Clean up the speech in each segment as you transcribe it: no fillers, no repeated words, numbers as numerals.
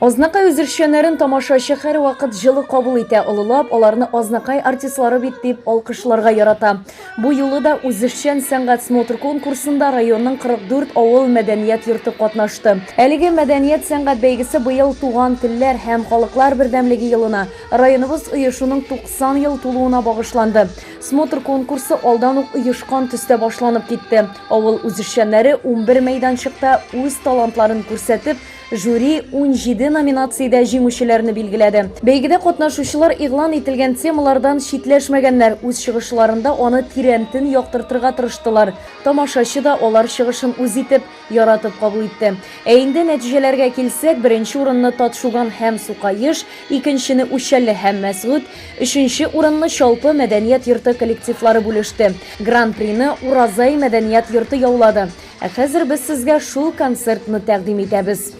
Азнакай үзешчәннәрен тамашачы һәрвакыт җылы кабул итә, олылап, аларны Азнакай артистлары бит дип алкышларга ярата. Бу юлы да үзешчән сәнгать смотр-конкурсында районның 44 авыл мәдәният йорты катнашты. Әлеге мәдәният-сәнгать бәйгесе быел Туган телләр һәм халыклар бердәмлеге елына, районыбыз оешуның 90 ел тулуына багышланды. Смотр конкурсы алдан ук оешкан төстә башланып китте. Авыл үзешчәннәре 11 мәйданчыкта үз талантларын күрсәтеп, Жюри 17 номинациядә җиңүчеләрне билгеләде. Бәйгедә катнашучылар игълан ителгән темалардан читләшмәгәннәр, үз чыгышларында аны тирәнтен яктыртырга тырыштылар. Тамашачы да алар чыгышын үз итеп, яратып кабул итте. Ә инде нәтиҗәләргә килсәк, беренче урынны Татшуган һәм Сукаеш, икенчене Үчәлле һәм Мәсгуть, өченче урынны Чалпы мәдәният йорты коллективлары бүлеште. Гран-прины Уразай мәдәният йорты яулады. Ә хәзер без сезгә шул концертны тәкъдим итәбез.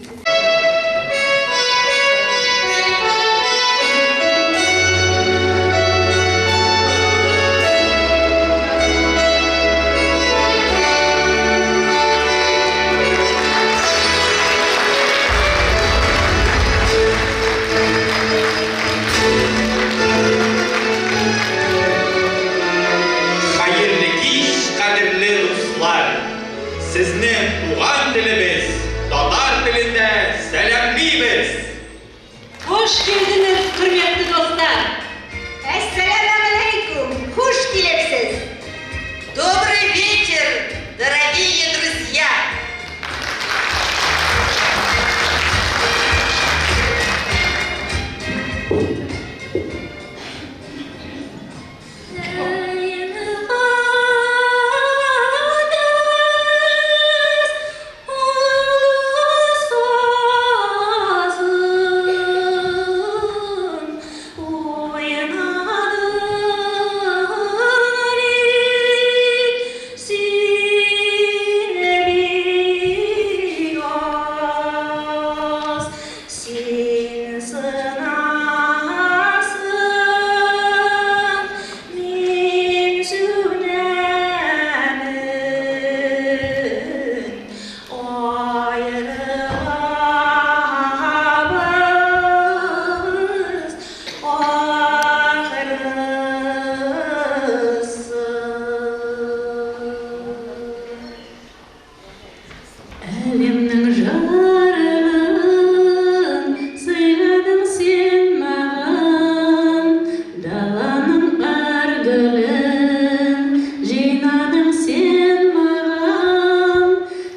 Хәерле кич, кадерле дуслар! Сезне туган телебез, татар телендә сәламлибез! Хуш килдеңез, хөрмәтле дуслар! Әссәламегаләйкүм! Хуш килепсез! Добрый вечер, дорогие друзья! Син сынасың, мин сүнәмен. Аерылабыз ахрысы. Әлемнең жарыгын сыйладың син маған, Даланың әр гүлін жинадың сен маған.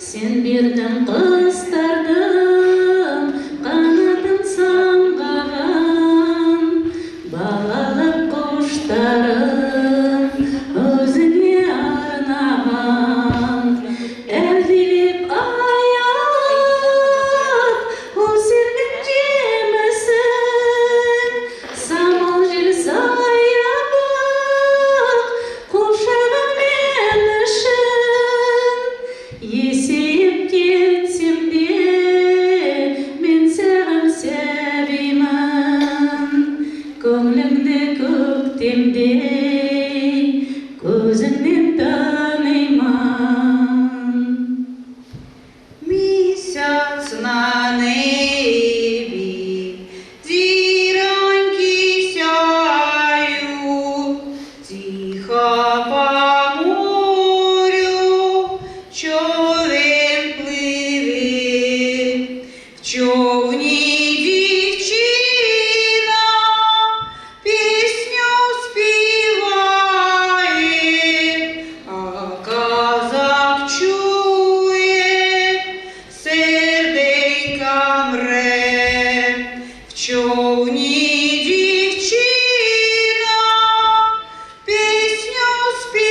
Сен бердің құстардың қанатын самғаған, Балалық құштарым өзіңе арнаған. Әлдилеп аялап, өсірдің жемісін, Самал жел саябақ, құшағың мен үшін. Есейіп кетсем де, мен саған сәбимін. Көңліңді көктемдей көзіңнен танимын. Місяць на небі, зіроньки сяють, тихо по морю човен пливе, в човні дівчина пісню співає, а козак чує, серденька мре, в човні дівчина пісню співає.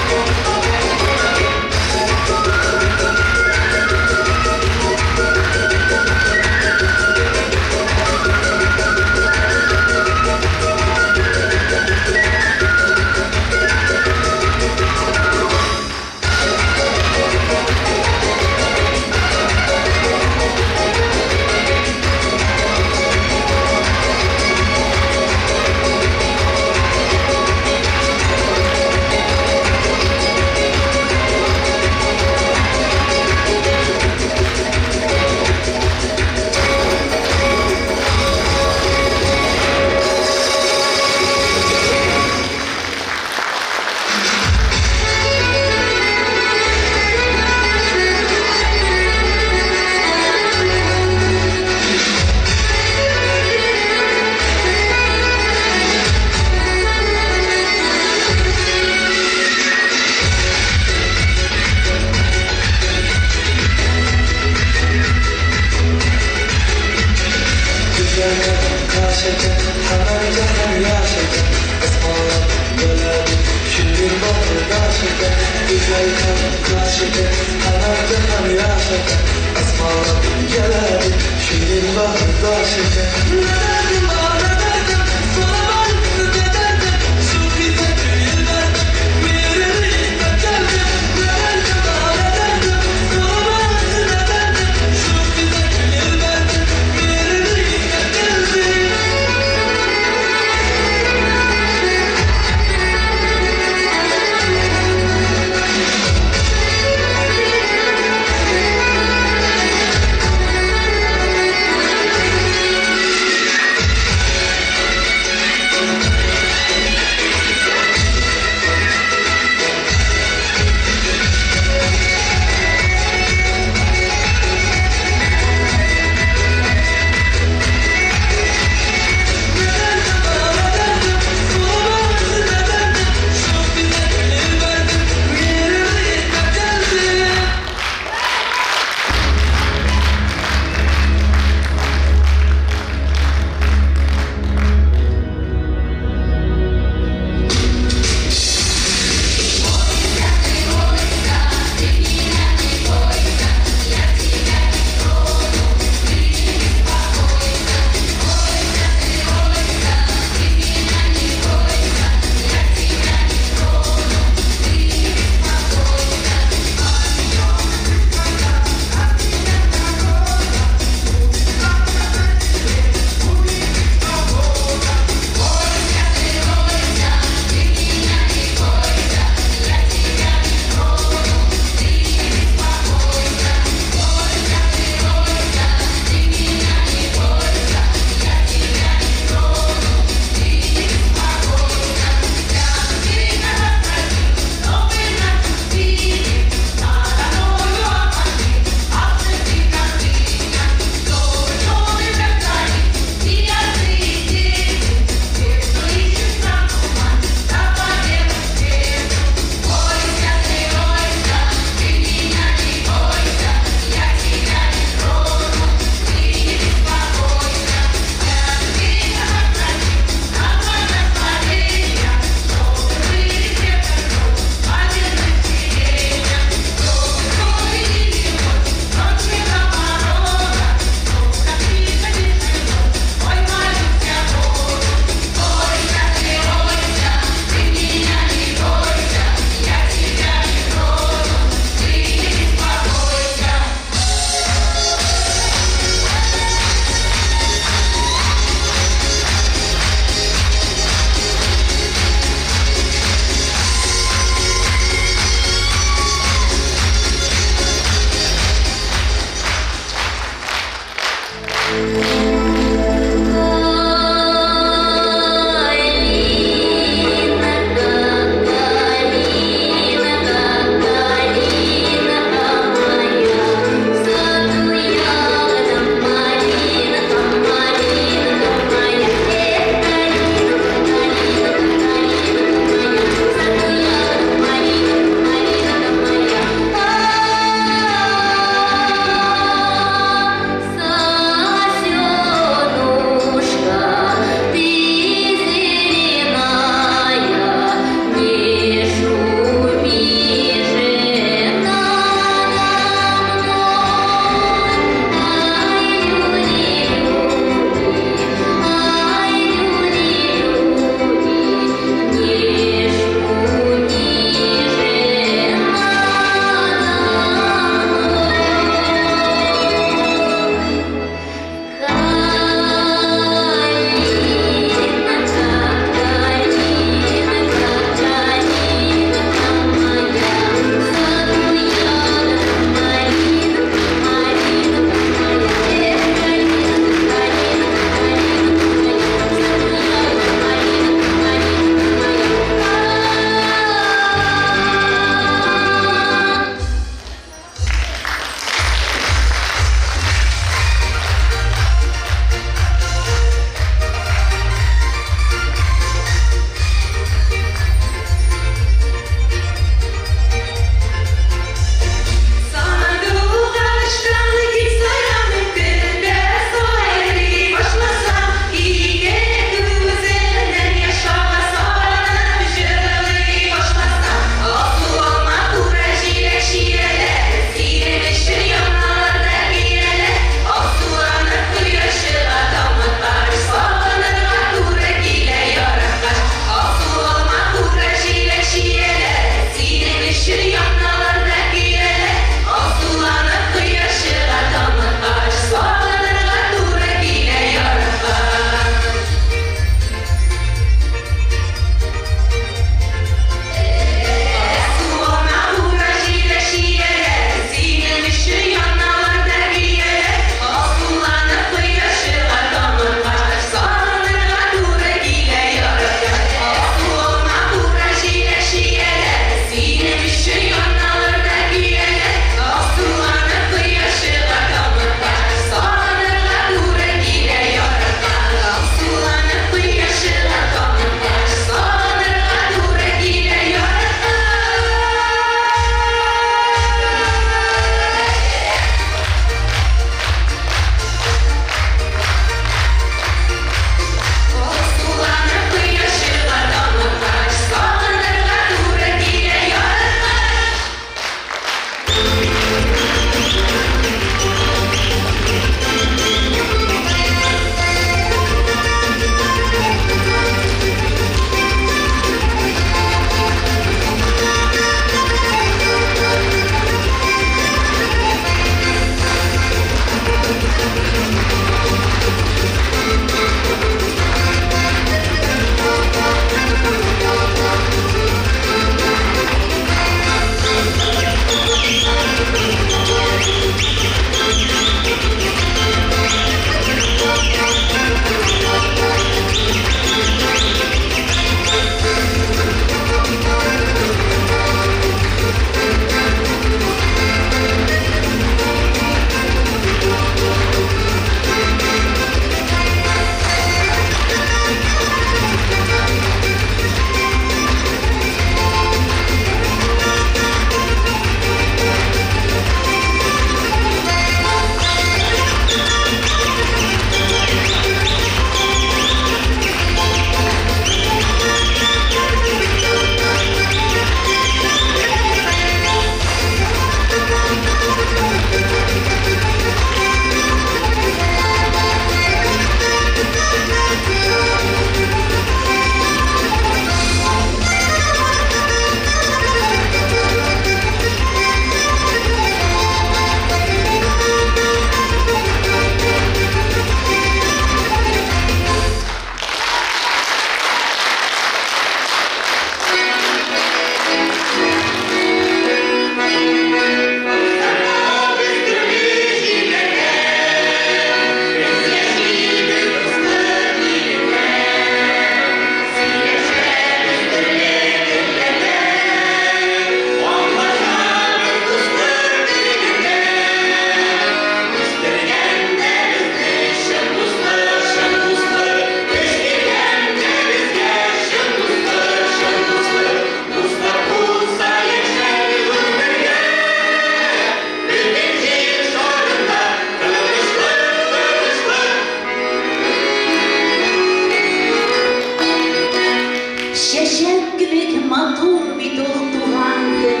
кебек матур бит ул туган тел,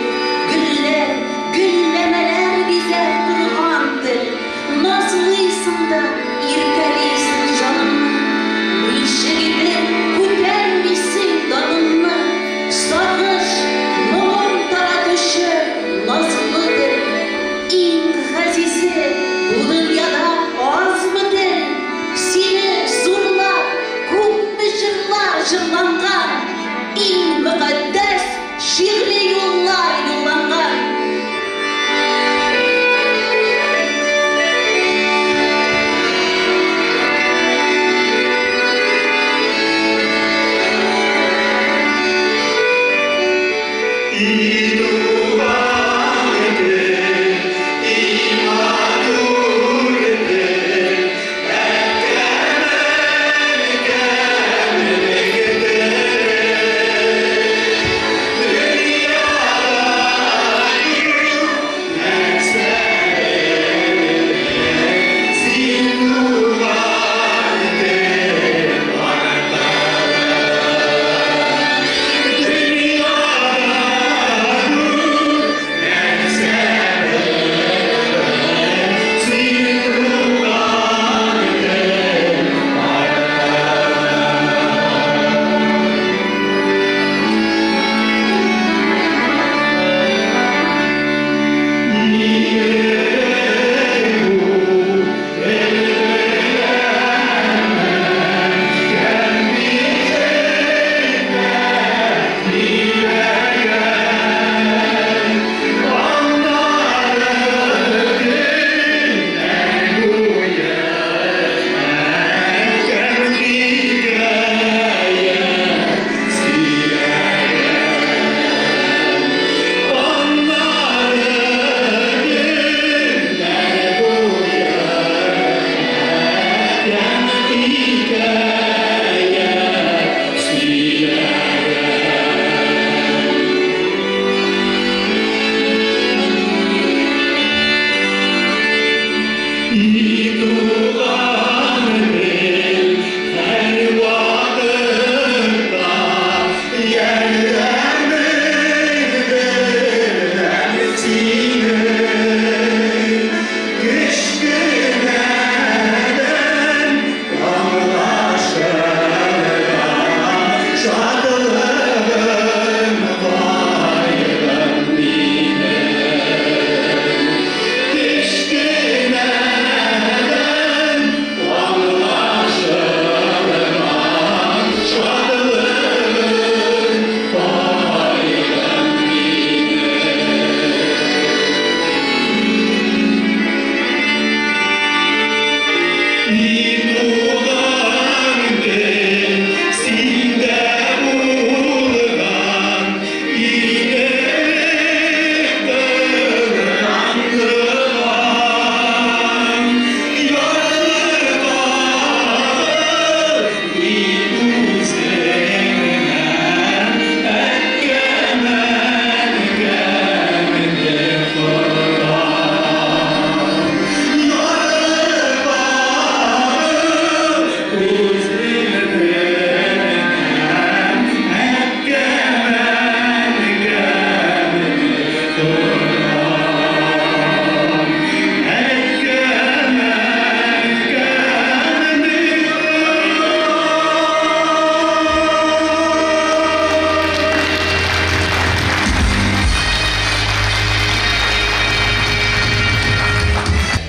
Гөлләр, гөлләмәләр бизәп торган тел. Назлыйсың да, иркәлисең җанымны, Ничек итеп күтәрмисең даныңны? Сагыш, моң таратучы назлы тел. Иң газизе бу дөньяда азмы тел? Сине зурлап күпме җырлар җырланган, Иң мөкатдәс шигъри юллар юлланган. И туган тел, и матур тел,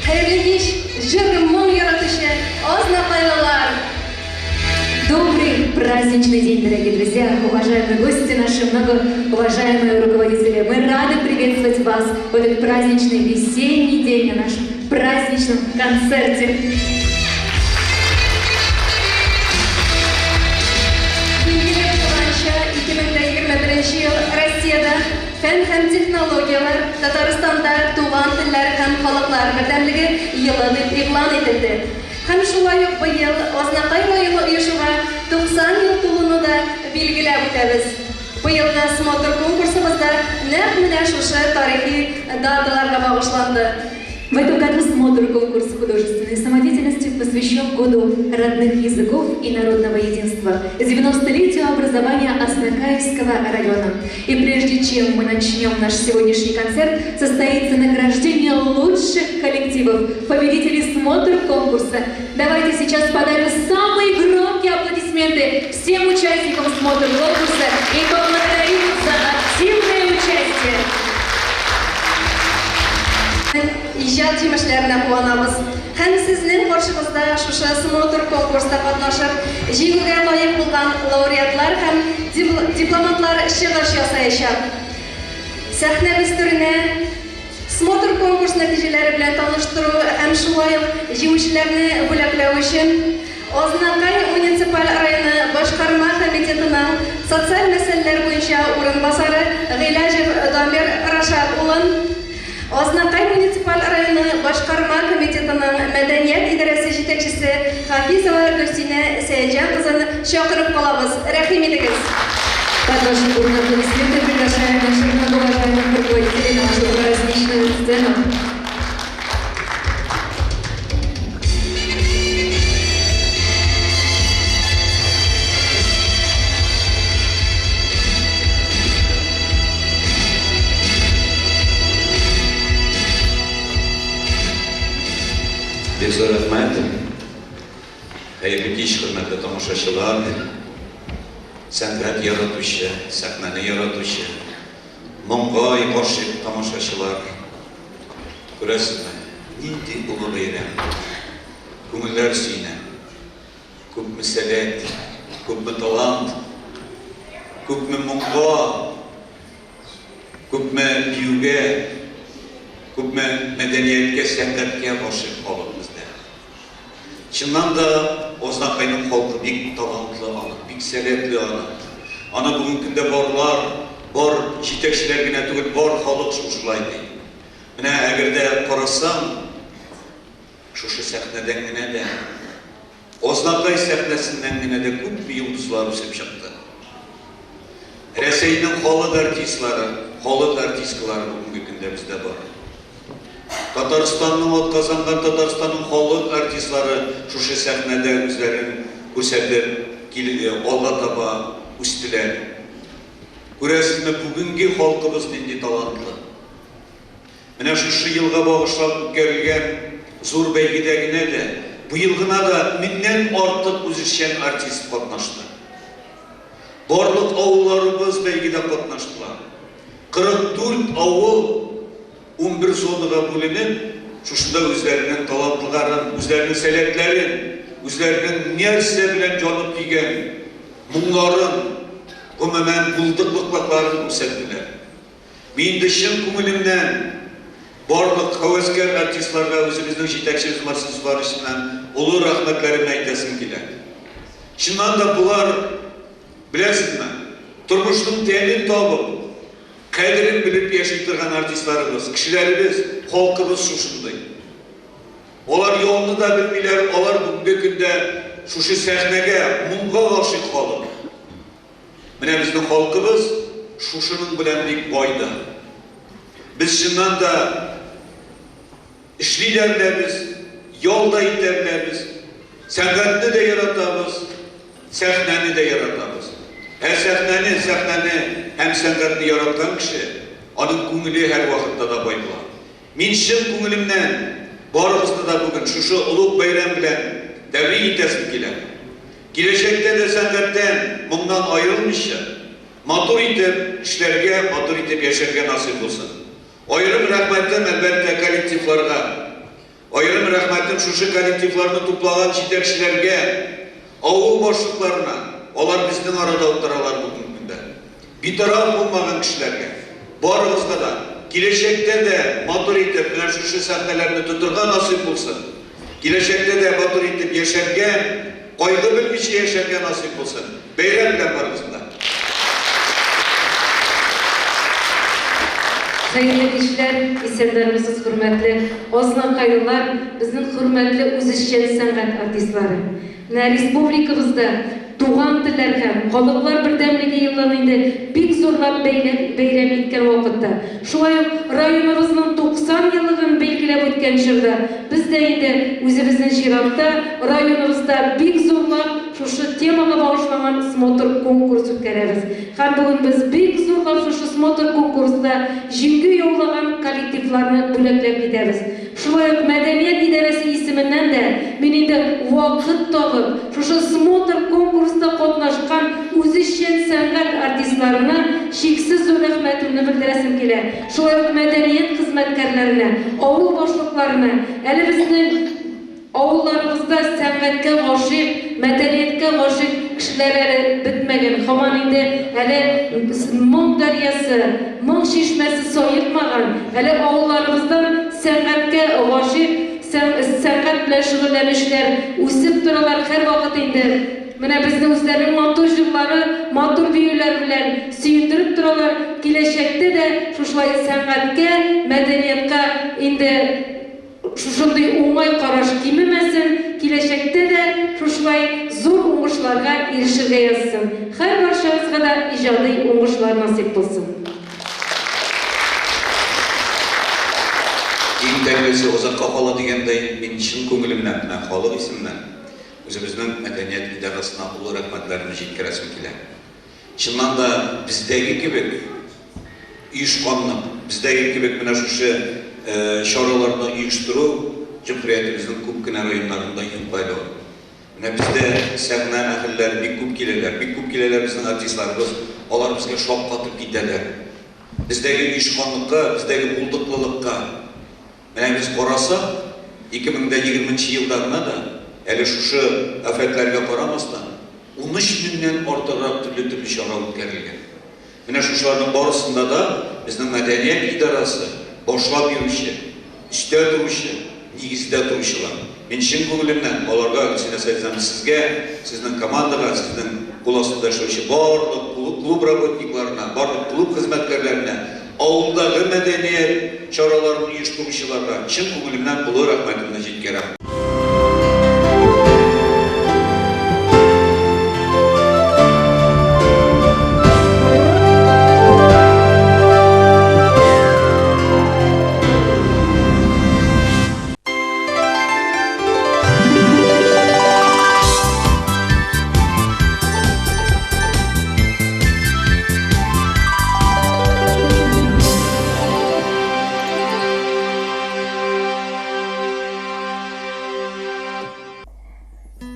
Хәерле кич, җыр, моң яратучы азнакайлылар! Добрый праздничный день, дорогие друзья, уважаемые гости наши, многоуважаемые руководители. Мы рады приветствовать вас в этот праздничный весенний день на нашем праздничном концерте. Билгеле булганча, 2021 ел Россиядә фән һәм технологияләр, Татарстанда туган телләр һәм халыклар бердәмлеге елы дип игълан ителде. Һәм шулай ук быел Азнакай районы оешуга 90 ел тулуны да билгеләп үтәбез. Быелгы смотр-конкурсыбыз да нәкъ менә шушы тарихи даталарга багышланды. В этом году смотр конкурса художественной самодеятельности посвящен году родных языков и народного единства, 90-летию образования Азнакаевского района. И прежде чем мы начнем наш сегодняшний концерт, состоится награждение лучших коллективов, победителей смотра конкурса. Давайте сейчас подарим самые громкие аплодисменты всем участникам смотра конкурса и поблагодарим их за активное участие. Иҗат җимешләренә куанабыз. Һәм сезнең каршыгызда шушы смотр-конкурста катнашып, җиңүгә лаек булган лауреатлар һәм дипломантлар чыгыш ясаячак. Сәхнәбез түренә смотр-конкурс нәтиҗәләре белән таныштыру һәм шулай ук җиңүчеләрне бүләкләү өчен Азнакай муниципаль районы башкарма комитетының социаль мәсьәләләр буенча урынбасары Гыйләҗев Дамир Рашат улын, Азнакай муниципаль районы башкарма комитетының мәдәният идарәсе җитәкчесе Хафизова Гөлсинә Сәетҗан кызын чакырып калабыз. Рәхим итегез! Под ваши бурные аплодисменты приглашаем наших многоуважаемых руководителей на нашу праздничную сцену. Бик зур рәхмәт. Хәерле кич, хөрмәтле тамашачылар. Сәнгать яратучы, сәхнәне яратучы, моңга гашыйк тамашачылар. Күрәсезме, нинди олы бәйрәм. Күңелләр сөенә. Күпме сәләт, күпме талант, күпме моңга, күпме биюгә, күпме мәдәнияткә, сәнгатькә гашыйк халык бездә. Чыннан да, Азнакайның халкы бик талантлы аның, бик сәләтле аның. Аны бүгенге көндә барлар, бар җитәкчеләр генә түгел, бар халык шушылай ди. Менә әгәр дә карасаң, шушы сәхнәдән генә дә, Азнакай сәхнәсеннән генә дә күпме йолдызлар үсеп чыкты. Рәсәйнең халык артистлары, халык артисткалары бүгенге көндә бездә бар. Татарстанның атказанган Татарстанның халык артистлары шушы сәхнәдә үзләрен күрсәтеп, алга таба үстеләр. Күрәсезме, бүгенге халкыбыз нинди талантлы. Менә шушы елга багышлап үткәрелгән зур бәйгедә генә дә, быел гына да меңнән артык үзешчән артист катнашты. Барлык авылларыбыз бәйгедә катнаштылар. 44 авыл 11 зонага бүленеп, шушында үзләренең талантлыларын, үзләренең сәләтләрен, үзләренең нәрсә белән җанып көйгән моңнарын, гомумән, булдыклыкларын күрсәттеләр. Мин инде чын күңелемнән барлык һәвәскәр артистларга үзебезнең җитәкчебез Марсель Зөфаровичтан олы рәхмәтләремне әйтәсем килә. Чыннан да болар, беләсезме, тормышның тәмен табып, кадерен белеп яши торган артистларыбыз, кешеләребез, халкыбыз шушындый. Алар ялны да белмиләр, алар бүгенге көндә шушы сәхнәгә, моңга гашыйк халык. Менә безнең халкыбыз шушының белән бик бай да. Без чыннан да эшли дә беләбез, ял да итә беләбез, сәнгатьне дә яратабыз, сәхнәне дә яратабыз. Ә сәхнәне, сәхнәне һәм сәнгатьне яраткан кеше, аның күңеле һәрвакытта да бай була. Мин чын күңелемнән барыгызны да бүген шушы олуг бәйрәм белән тәбрик итәсем килә. Киләчәктә дә сәнгатьтән, моңнан аерылмыйча, матур итеп эшләргә, матур итеп яшәргә насыйп булсын. Аерым рәхмәтем, әлбәттә, коллективларга. Аерым рәхмәтем шушы коллективларны туплаган җитәкчеләргә, авыл башлыкларына, алар безнең арада утыралар бүгенге көндә. Битараф булмаган кешеләргә, барыгызга да киләчәктә дә матур итеп менә шушы сәхнәләрне тотырга насыйп булсын. Киләчәктә дә матур итеп яшәргә, кайгы белмичә яшәргә насыйп булсын. Бәйрәм белән барыгызны да! Хәерле кичләр, исәннәрмесез, хөрмәтле азнакайлылар, безнең хөрмәтле үзешчән сәнгать артистлары. Менә республикабызда. Туган телләр һәм халыклар бердәмлеге елын инде бик зурлап бәйләп бәйрәм иткән вакытта, шулай ук районыбызның 90 еллыгын билгеләп үткән чорда без дә инде үзебезнең чиратта районыбызда бик зурлап шушы темага багышланган смотр-конкурс үткәрәбез. Һәм бүген без бик зурлап шушы смотр-конкурста җиңү яулаган коллективларны бүләкләп китәбез. Шулай ук мәдәният идарәсе исеменнән дә мин инде вакыт табып, шушы смотр-конкурста катнашкан үзешчән сәнгать артистларына чиксез зур рәхмәтемне белдерәсем килә. Шулай ук мәдәният хезмәткәрләренә, авыл башлыкларына, әле безнең Авылларыбызда сәнгатькә гашыйк, мәдәнияткә гашыйк кешеләр әле бетмәгән, һаман инде әле моң дәрьясы, моң чишмәсе саекмаган, әле авылларыбыздан сәнгатькә гашыйк, сәнгать белән шөгыльләнүчеләр үсеп торалар, һәрвакыт инде менә безне үзләренең матур җырлары, матур биюләре белән сөендереп торалар, киләчәктә дә шушылай сәнгатькә, мәдәниятка инде. Шушындый уңай караш кимемәсен, киләчәктә дә шушылай зур уңышларга ирешергә язсын. Һәрбарчагызга да иҗади уңышлар насыйп булсын. Иң тәмлесе озакка кала дигәндәй, мин чын күңелемнән, менә халык исеменнән, үзебезнең мәдәният идарасына олы рәхмәтләремне җиткерәсем килә. Чыннан да, бездәге кебек оешканлык, бездәге кебек менә шушы чараларны оештыру җөмһүриятебезнең күп кенә районнарында юк әле ул. Менә бездә сәхнә әһелләре бик күп киләләр, бик күп киләләр безнең артистларыбыз, алар безгә шаккатып китәләр. Бездәге оешканлыкка, бездәге булдыклылыкка. Менә без карасак, 2020 нче елда гына да, әле шушы афәтләргә карамастан, 13 меңнән артыграк төрле-төрле чара үткәрелгән. Менә шушыларның барысында да безнең мәдәният идарасы башлап йөрүче, өстә торучы, нигездә торучылар. Мин чын күңелемнән аларга, Гөлсинә Сәетҗановна, сезгә, сезнең командага, сезнең кул астында эшләүче барлык клуб работникларына, барлык клуб хезмәткәрләренә, авылдагы мәдәният чараларын оештыручыларга чын күңелемнән олы рәхмәтемне җиткерәм.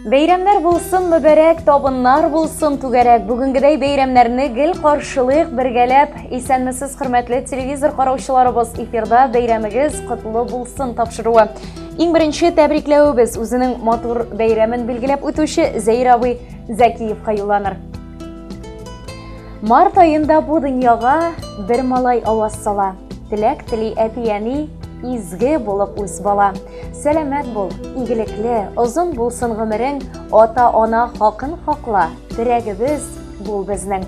Бәйрәмнәр булсын мөбәрәк, табыннар булсын түгәрәк. Бүгенгедәй бәйрәмнәрне гел каршылыйк бергәләп. Исәнмесез, хөрмәтле телевизор караучыларыбыз. Эфирда бәйрәмегез котлы булсын тапшыруы. Иң беренче тәбрикләвебез үзенең матур бәйрәмен билгеләп үтүче Зәир абый Зәкиевка юлланыр. Март аенда бу дөньяга бер малай аваз сала. Теләк тели әти-әни, изге булып үс бала. Сәламәт бул, игелекле, озын булсын гомерең, ата-ана хакын хакла, терәгебез бул безнең.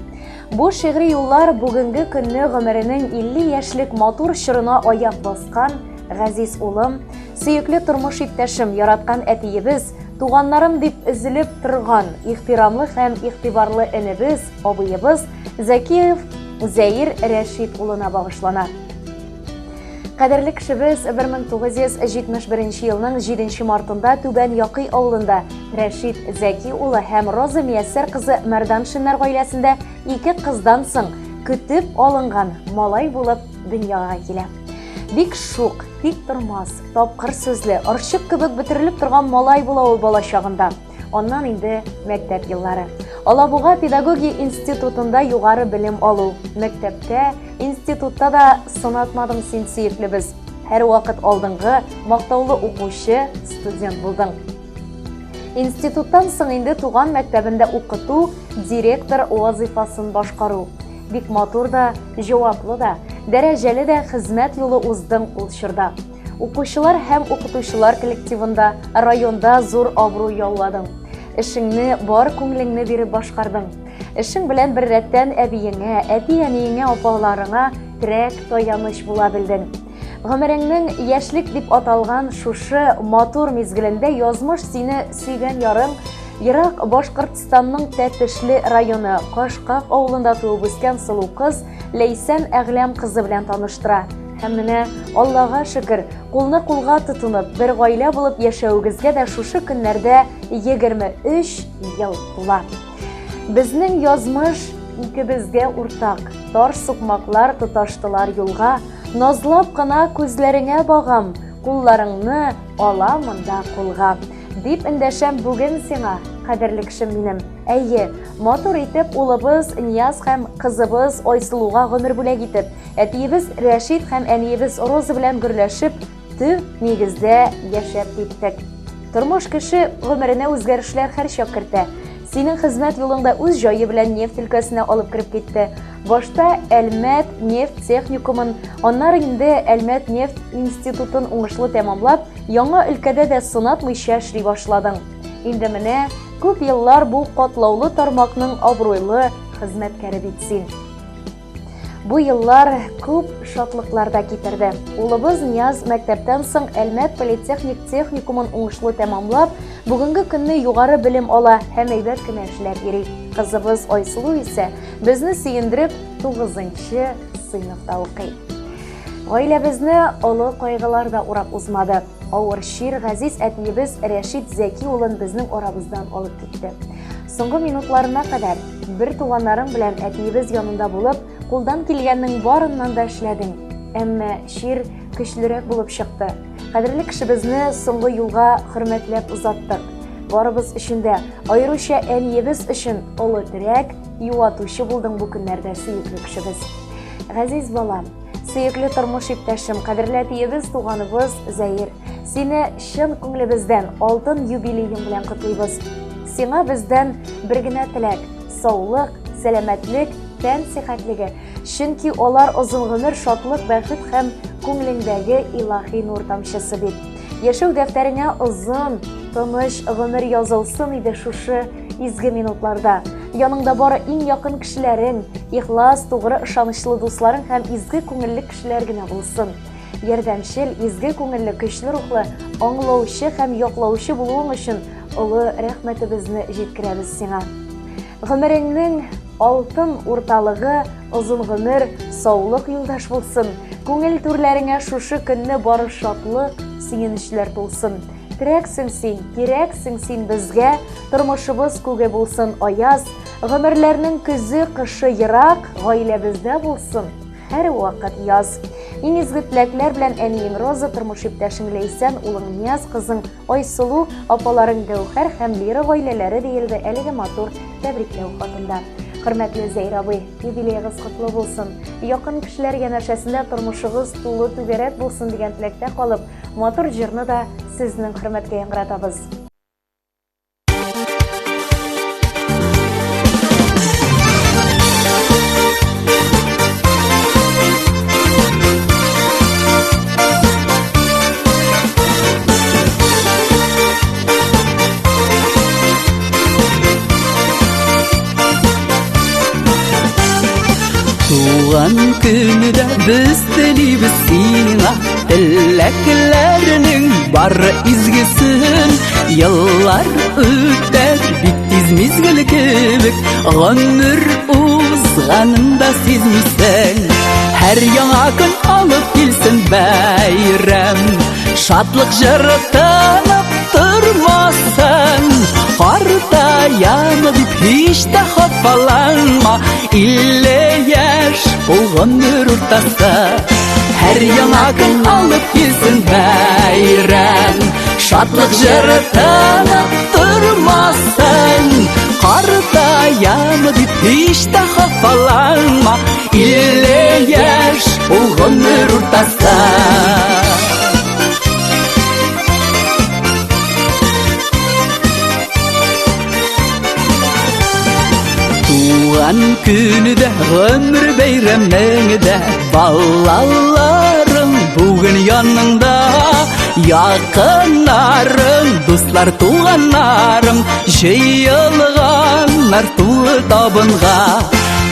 Бу шигъри юллар бүгенге көнне гомеренең 50 яшьлек матур чорына аяк баскан газиз улым, сөекле тормыш иптәшем, яраткан әтиебез, туганнарым дип өзелеп торган ихтирамлы һәм игътибарлы энебез, абыебыз Зәкиев Зәир Рәшит улына багышлана. Кадерле кешебез 1971 елның 7 мартында Түбән Якый авылында Рәшит Зәки улы һәм Роза Мияссәр кызы Мәрданшиннар гаиләсендә ике кыздан соң көтеп алынган малай булып дөньяга килә. Бик шук, тик тормас, тапкыр сүзле, орчык кебек бөтерелеп торган малай була ул бала чагында. Аннан инде мәктәп еллары. Алабуга педагогия институтында югары белем алу. Мәктәптә, институтта да сынатмадың син, сөеклебез. Һәрвакыт алдынгы, мактаулы укучы, студент булдың. Институттан соң инде туган мәктәбендә укыту, директор вазыйфасын башкару. Бик матур да, җаваплы да, дәрәҗәле дә хезмәт юлы уздың ул чорда. Укучылар һәм укытучылар коллективында, районда зур абруй яуладың. Эшеңне бар күңелеңне биреп башкардың. Эшең белән беррәттән әбиеңә, әти-әниеңә, апаларыңа терәк, таяныч була белдең. Гомереңнең яшьлек дип аталган шушы матур мизгелендә язмыш сине сөйгән ярың Ерак Башкортстанның Тәтешле районы Кашкак авылында туып үскән сылу кыз Ләйсән Әгъләм кызы белән таныштыра. Һәм менә, Аллага шөкер, кулны кулга тотынып, бер гаилә булып яшәвегезгә дә шушы көннәрдә 23 ел тула. Безнең язмыш икебезгә уртак. Тар сукмаклар тоташтылар юлга. Назлап кына күзләреңә багам, кулларыңны аламын да кулга. Дип эндәшәм бүген сиңа, кадерле кешем минем. Әйе, матур итеп улыбыз Нияз һәм кызыбыз Айсылуга гомер бүләк итеп, әтиебез Рәшит һәм әниебез Роза белән гөрләшеп, төп нигездә яшәп киттек. Тормыш кеше гомеренә үзгәрешләр һәрчак кертә. Синең хезмәт юлың да үз җае белән нефть өлкәсенә алып кереп китте. Башта Әлмәт нефть техникумын, аннары инде Әлмәт нефть институтын уңышлы тәмамлап, яңа өлкәдә дә сынатмыйча эшли башладың. Инде менә күп еллар бу катлаулы тармакның абруйлы хезмәткәре бит син. Бу еллар күп шатлыклар да китерде. Улыбыз Нияз мәктәптән соң Әлмәт политехник техникумын уңышлы тәмамлап, бүгенге көнне югары белем ала һәм әйбәт кенә эшләп йөри. Кызыбыз Айсылу исә безне сөендереп 9 сыйныфта укый. Гаиләбезне олы кайгылар да урап узмады. Авыр чир газиз әтиебез Рәшит Зәки улын безнең арабыздан алып китте. Соңгы минутларына кадәр бер туганнарың белән әтиебез янында булып, кулдан килгәннең барыннан да эшләдең. Әмма чир көчлерәк булып чыкты. Кадерле кешебезне соңгы юлга хөрмәтләп озаттык. Барыбыз өчен дә, аеруча әниебез өчен олы терәк, юатучы булдың бу көннәрдә сөекле кешебез. Газиз балам, Сөекле тормыш иптәшем, кадерле әтиебез, туганыбыз Зәир. Сине чын күңелебездән алтын юбилеең белән котлыйбыз. Сиңа бездән бер генә теләк: саулык, сәламәтлек, тән сихәтлеге. Чөнки алар озын гомер, шатлык, бәхет һәм күңелеңдәге илаһи нур тамчысы бит. Яшәү дәфтәреңә озын, тыныч гомер язылсын иде шушы изге минутларда. Яныңда бары иң якын кешеләрең, ихлас, тугры, ышанычлы дусларың һәм изге күңелле кешеләр генә булсын. Ярдәмчел, изге күңелле, көчле рухлы, аңлаучы һәм яклаучы булуың өчен олы рәхмәтебезне җиткерәбез сиңа. Гомереңнең алтын урталыгы озын гомер, саулык юлдаш булсын. Күңел түрләреңә шушы көнне бары шатлык, сөенечләр тулсын. Терәксең син, кирәксең син безгә, тормышыбыз күге булсын аяз, гомерләрнең көзе, кышы ерак, гаиләбездә булсын һәрвакыт яз. Иң изге теләкләр белән әниең Роза, тормыш иптәшең Ләйсән, улың Нияз, кызың Айсылу, апаларың Гәүһәр һәм Лира гаиләләре диелде әлеге матур тәбрикләү хатында. Хөрмәтле Зәйр абый, юбилеегыз котлы булсын. Якын кешеләр янәшәсендә тормышыгыз тулы түгәрәк булсын дигән теләктә калып, Матур җырны да сезнең хөрмәткә яңгыратабыз. Туган көндә без телибез сиңа Теләкләрнең бары изгесен. Еллар үтәр бик тиз мизгел кебек, Гомер узганын да сизмисең. Һәр яңа көн алып килсен бәйрәм, Шатлык җыры тынып тормасын. Картаям дип һич тә хафаланма, 50 яшь ул гомер уртасы. Һәр яңа көн алып килсен бәйрәм, Шатлык җыры тынып тормасын. Картаям дип һич тә хафаланма, 50 яшь ул гомер уртасы. Туган көне дә, гомер бәйрәмең дә, балаларың бүген яныңда, якыннарың, дуслар, туганнарың җыелганнар тулы табынга.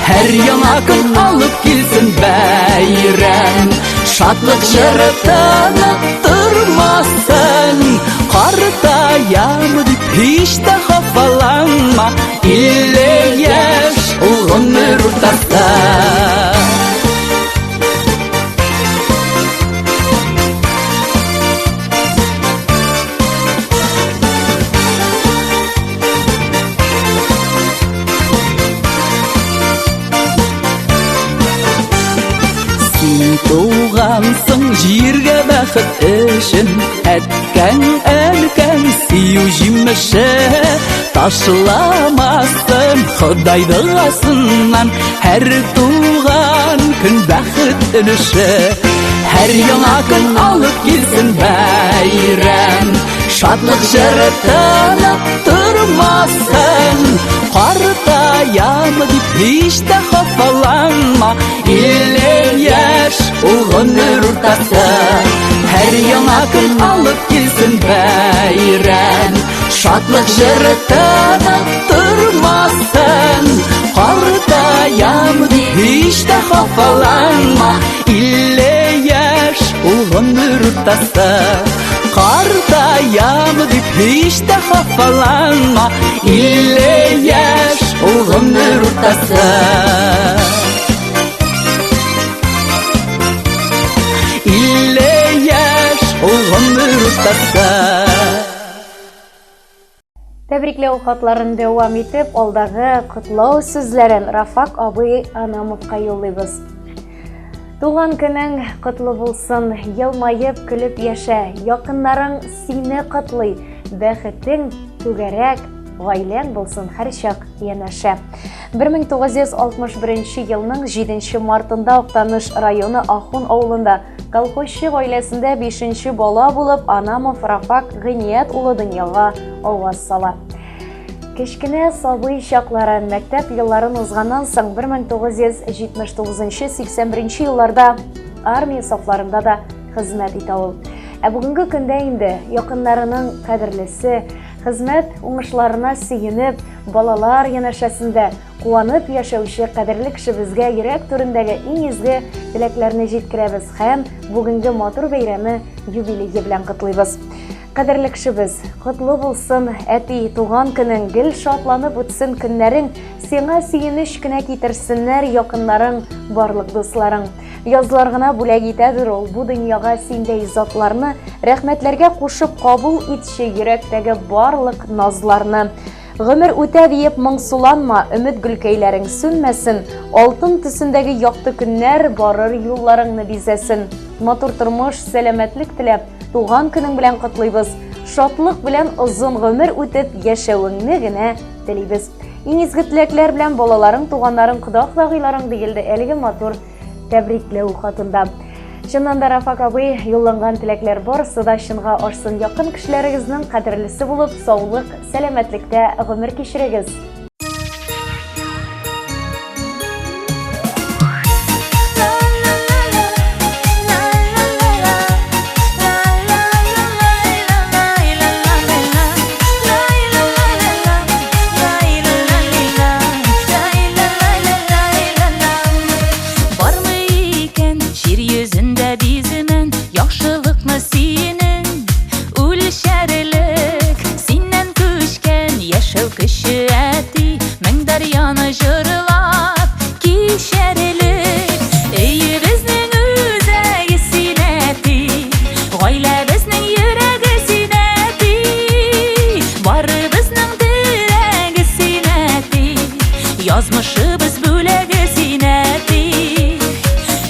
Һәр яңа көн алып килсен бәйрәм, шатлык җыры тынып тормасын. Картаям Картаям дип һич тә хафаланма, 50 яшь ул гомер уртасы. Син тугансың җиргә бәхет өчен, Әткәң, әнкәң сөю җимеше. Ташламасын Ходай догасыннан, Һәр туган көн бәхет өлеше. Һәр яңа көн алып килсен бәйрәм, Шатлык җыры тынып тормасын. Картаям дип һич тә хафаланма, 50 яшь ул гомер уртасы. Һәр яңа көн алып килсен бәйрәм, Шатлык җыры тынып тормасын. Картаям дип һич тә хафаланма, 50 яшь ул гомер уртасы. Картаям дип һич тә хафаланма, 50 яшь ул гомер уртасы. 50 яшь ул гомер уртасы. Тәбрикләү хатларын дәвам итеп, алдагы котлау сүзләрен Рафак абый Анамовка юллыйбыз. Туган көнең котлы булсын, елмаеп көлеп яшә, якыннарың сине котлый, бәхетең түгәрәк, гаиләң булсын һәрчак янәшә. 1961 елның 7 мартында Актаныш районы Ахун авылында Колхозчы гаиләсендә бишенче бала булып Анамов Рафак Гыйният улы дөньяга аваз сала. Кечкенә сабый чакларын, мәктәп елларын узганнан соң 1979-81 елларда армия сафларында да хезмәт итә ул. Ә бүгенге көндә инде якыннарының кадерлесе, хезмәт уңышларына сөенеп, балалар янәшәсендә Куанып яшәүче кадерле кешебезгә йөрәк түрендәге иң изге теләкләрне җиткерәбез һәм бүгенге матур бәйрәме юбилее белән котлыйбыз. Кадерле кешебез, котлы булсын, әти, туган көнең, гел шатланып үтсен көннәрең, сиңа сөенеч кенә китерсеннәр якыннарың, барлык дусларың. Язлар гына бүләк итәдер ул бу дөньяга синдәй затларны, рәхмәтләргә кушып кабул итче йөрәктәге барлык назларны. Гомер үтә диеп моңсуланма, өмет гөлкәйләрең сүнмәсен, алтын төсендәге якты көннәр барыр юлларыңны бизәсен. Матур тормыш, сәламәтлек теләп, туган көнең белән котлыйбыз. Шатлык белән озын гомер үтеп яшәвеңне генә телибез. Иң изге теләкләр белән балаларың, туганнарың, кода-кодагыйларың диелде әлеге матур тәбрикләү хатында. Чыннан да, Рафак абый, юлланган теләкләр барысы да чынга ашсын. Якын кешеләрегезнең кадерлесе булып, саулык, сәламәтлектә гомер кичерегез. Бармы икән җир йөзендә биземен Яхшылыкны синең үлчәрлек? Синнән күчкән яшәү көче, әти, Мең дәрьяны җырлап кичәрлек. Өебезнең үзәге син, әти, Гаиләбезнең йөрәге син, әти, Барыбызның терәге син, әти, Язмышыбыз бүләге син, әти.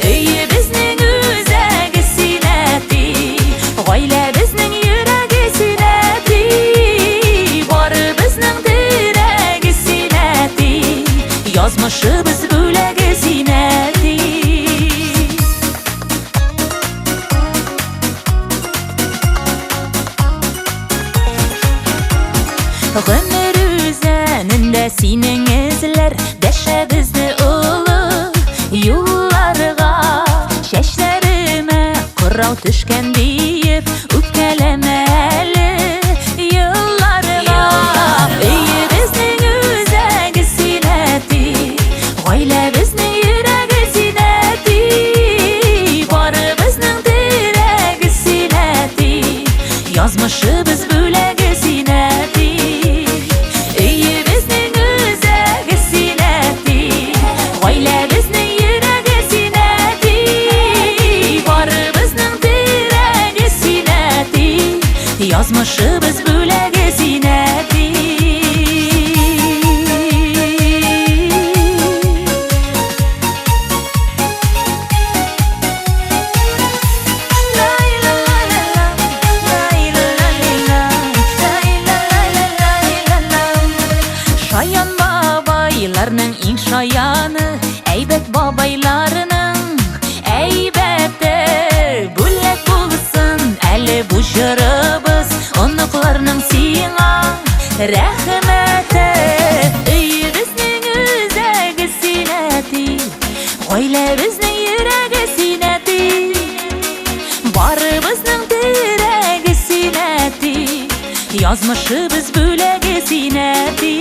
Өебезнең үзәге син, әти, Гаиләбезнең йөрәге син, әти, Барыбызның терәге син, әти, Язмышыбыз бүләге син, әти. Гомер үзәнендә синең эзләр Дәшә безне олы юлларга. Чәчләремә кырау төшкән диеп Үпкәләмә әле елларга. Өебезнең үзәге син, әти, Гаиләбезнең йөрәге син, әти, Барыбызның терәге син, әти, Язмышыбыз бүләге син. Язмышыбыз бүләге син, әти. Шаян бабайларның иң шаяны, әйбәт бабайларның әйбәте. Бүләк булсын әле бу җырыбыз, оныкларның сиңа рәхмәте. Өебезнең үзәге син, әти, гаиләбезнең йөрәге син, әти. Барыбызның терәге син, әти, язмышыбыз бүләге син, әти.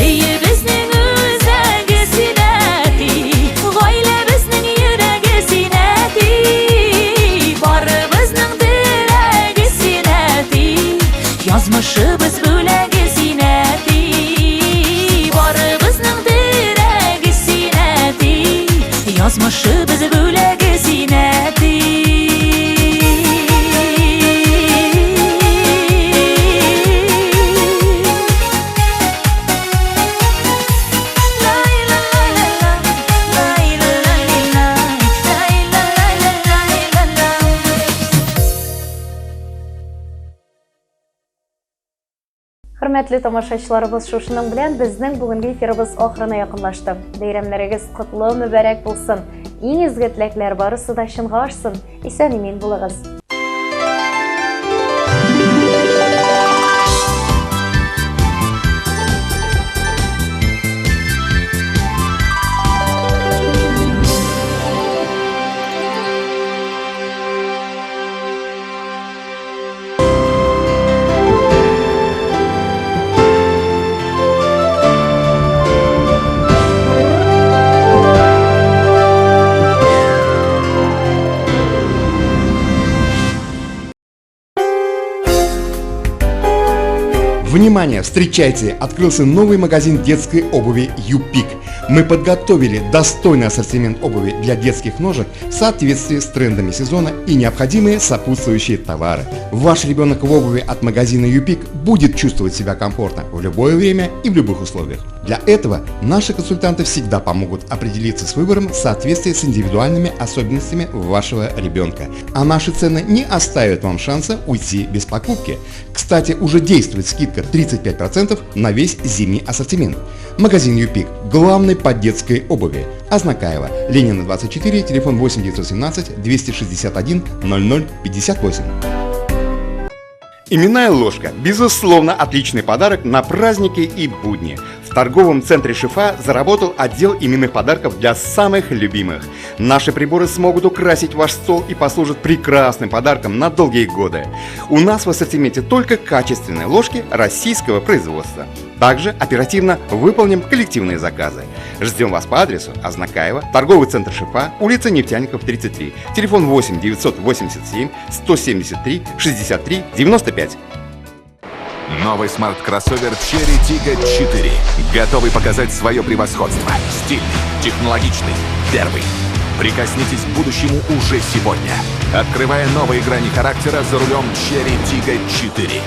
Өебезнең үзәге син, әти, гаиләбезнең йөрәге син, әти. Барыбызның терәге син, әти, язмышыбыз бүләге син, әти. Барыбызның терәге син, әти, язмышыбыз бүләге син, әти. Хөрмәтле тамашачыларыбыз, шушының белән безнең бүгенге эфирыбыз ахырына якынлашты. Бәйрәмнәрегез котлы, мөбарәк булсын. Иң изге теләкләр барысы да чынга ашсын. Исән-имин булыгыз. Внимание! Встречайте! Открылся новый магазин детской обуви «Юпик». Мы подготовили достойный ассортимент обуви для детских ножек в соответствии с трендами сезона и необходимые сопутствующие товары. Ваш ребенок в обуви от магазина «Юпик» будет чувствовать себя комфортно в любое время и в любых условиях. Для этого наши консультанты всегда помогут определиться с выбором в соответствии с индивидуальными особенностями вашего ребенка. А наши цены не оставят вам шанса уйти без покупки. Кстати, уже действует скидка 35% на весь зимний ассортимент. Магазин «Юпик» – главный по детской обуви. Азнакаево, Ленина 24, телефон 8 917 261 00 58. Именная ложка – безусловно, отличный подарок на праздники и будни. В торговом центре «Шифа» заработал отдел именных подарков для самых любимых. Наши приборы смогут украсить ваш стол и послужат прекрасным подарком на долгие годы. У нас в ассортименте только качественные ложки российского производства. Также оперативно выполним коллективные заказы. Ждем вас по адресу Азнакаево, торговый центр «Шифа», улица Нефтяников, 33, телефон 8 987 173 63 95. Новый смарт-кроссовер Chery Tiggo 4. Готовый показать свое превосходство. Стильный, технологичный, первый. Прикоснитесь к будущему уже сегодня. Открывая новые грани характера за рулем Chery Tiggo 4.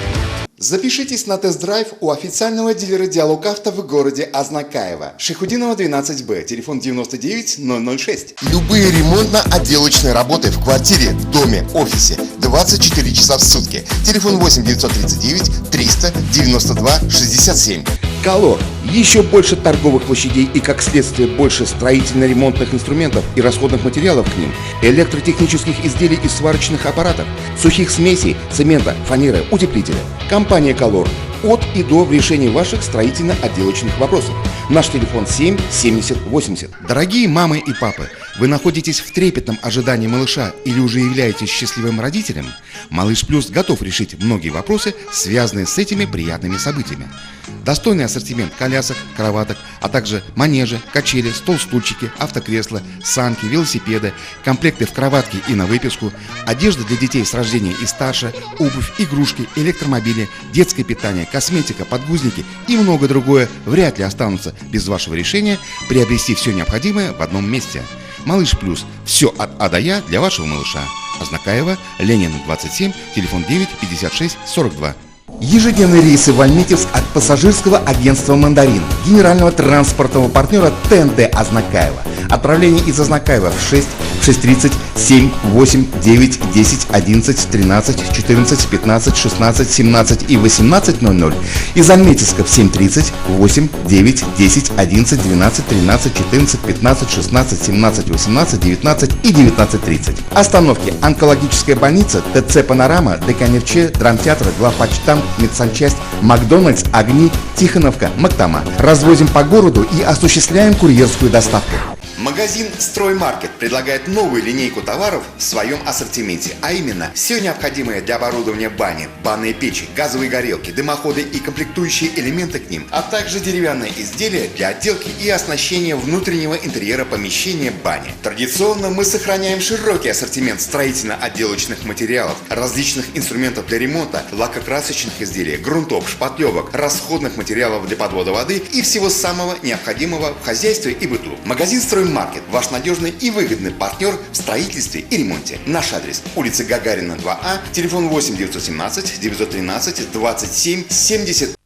Запишитесь на тест-драйв у официального дилера «Диалог Авто» в городе Азнакаево. Шайхутдинова 12Б, телефон 99 006. Любые ремонтно-отделочные работы в квартире, в доме, офисе 24 часа в сутки. Телефон 8 939 392 67. Колор. Еще больше торговых площадей и, как следствие, больше строительно-ремонтных инструментов и расходных материалов к ним, электротехнических изделий и сварочных аппаратов, сухих смесей, цемента, фанеры, утеплителя. Компания «Колор» от и до в решении ваших строительно-отделочных вопросов. Наш телефон 7 70 80. Дорогие мамы и папы, вы находитесь в трепетном ожидании малыша или уже являетесь счастливым родителем? Малыш Плюс готов решить многие вопросы, связанные с этими приятными событиями. Достойный ассортимент колясок, кроваток, а также манежи, качели, стол-стульчики, автокресла, санки, велосипеды, комплекты в кроватке и на выписку, одежда для детей с рождения и старше, обувь, игрушки, электромобили, детское питание, косметика, подгузники и многое другое вряд ли останутся без вашего решения приобрести все необходимое в одном месте. Малыш Плюс. Все от А до Я для вашего малыша. Азнакаево, Ленина, 27, телефон 9 56 42. Ежедневные рейсы в Альметьевск от пассажирского агентства «Мандарин», генерального транспортного партнера ТНТ Азнакаево. Отправление из Азнакаева в 6, 6:30, 7, 8, 9, 10, 11, 13, 14, 15, 16, 17 и 18:00. Из Альметьевска в 7:30, 8, 9, 10, 11, 12, 13, 14, 15, 16, 17, 18, 19 и 19:30. Остановки: Онкологическая больница, ТЦ «Панорама», ДК «Нефтчи», Драмтеатр, Главпочтамт, Медсанчасть, Макдональдс, Огни, Тихоновка, Мактама. Развозим по городу и осуществляем курьерскую доставку. Магазин «Строймаркет» предлагает новую линейку товаров в своем ассортименте, а именно все необходимое для оборудования бани, банные печи, газовые горелки, дымоходы и комплектующие элементы к ним, а также деревянные изделия для отделки и оснащения внутреннего интерьера помещения бани. Традиционно мы сохраняем широкий ассортимент строительно-отделочных материалов, различных инструментов для ремонта, лакокрасочных изделий, грунтов, шпатлевок, расходных материалов для подвода воды и всего самого необходимого в хозяйстве и быту. Магазин «Строймаркет» – ваш надежный и выгодный партнер в строительстве и ремонте. Наш адрес: улица Гагарина, 2А, телефон 8 917 913 27 70.